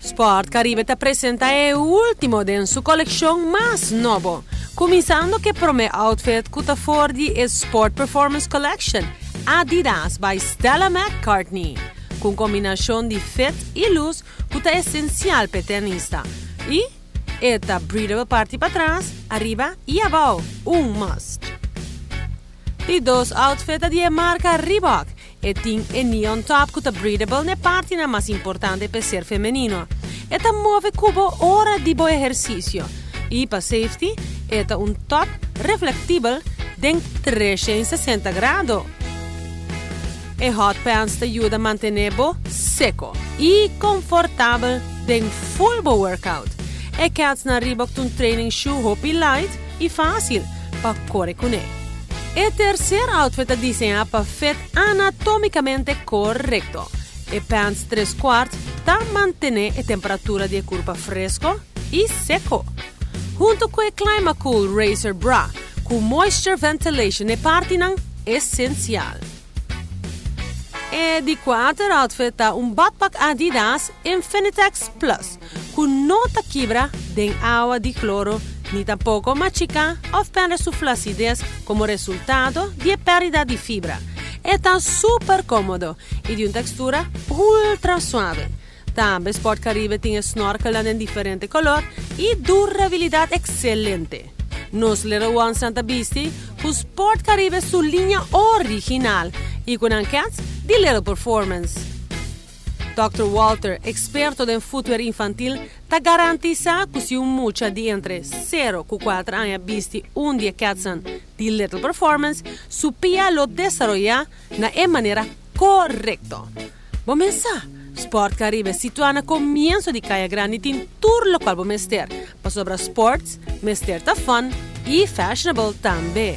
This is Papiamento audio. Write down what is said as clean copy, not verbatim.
Sport Caribe ta presenta e ultimo den su coleccion mas nobo. Cuminsando cu e prome outfit cu ta for di e Sport Performance Collection, Adidas by Stella McCartney. Cu combinacion di fit y luz cu ta esencial pa tenista. Y e ta breathable parti patras, ariba y abou, un must. Di dos outfit di marca Reebok. E tin e neon top cu ta breathable na parti na mas importante pa ser femenino. E ta move cu bo ora di bo ehercicio. Y pa safety, e ta un top reflectibel den 360 grado. E hot pants ta yuda mantene bo seco y comfortabel den full bo workout. E Keds na Reebok un training shoe hopi light y facil pa core cu ne. E tercer outfit ta diseña pa fit anatomicamente corecto. E pants 3 kwart ta mantene e temperatura di curpa fresco y seco. Hunto cu e Climacool Racer Bra, cu moisture ventilation e parti nan esencial. E di cuater outfit ta un backpack Adidas Infinitex Plus, cu no ta kibra den awa di cloro, ni tampoco machica of perde su flacidez como resultado di perdida di fibra. E ta super comodo y di un textura ultra suave. Tambe Sport Caribe tin snorkel den diferente color y durabilidad excelente. Nos Little Ones ta bisti cu Sport Caribe su linea original y cu Keds di Little Performance. Dr. Walter, experto den footwear infantil, ta garantisa cu si un mucha di entre 0 y 4 aña bisti un di e Keds di Little Performance, su pia lo desaroya na e manera corecto. Bo sa, Sport Caribe, situa na comienso di Caya Grandi, tin tur loke bo mester. Pasobra sports, mester ta fun y fashionable tambe.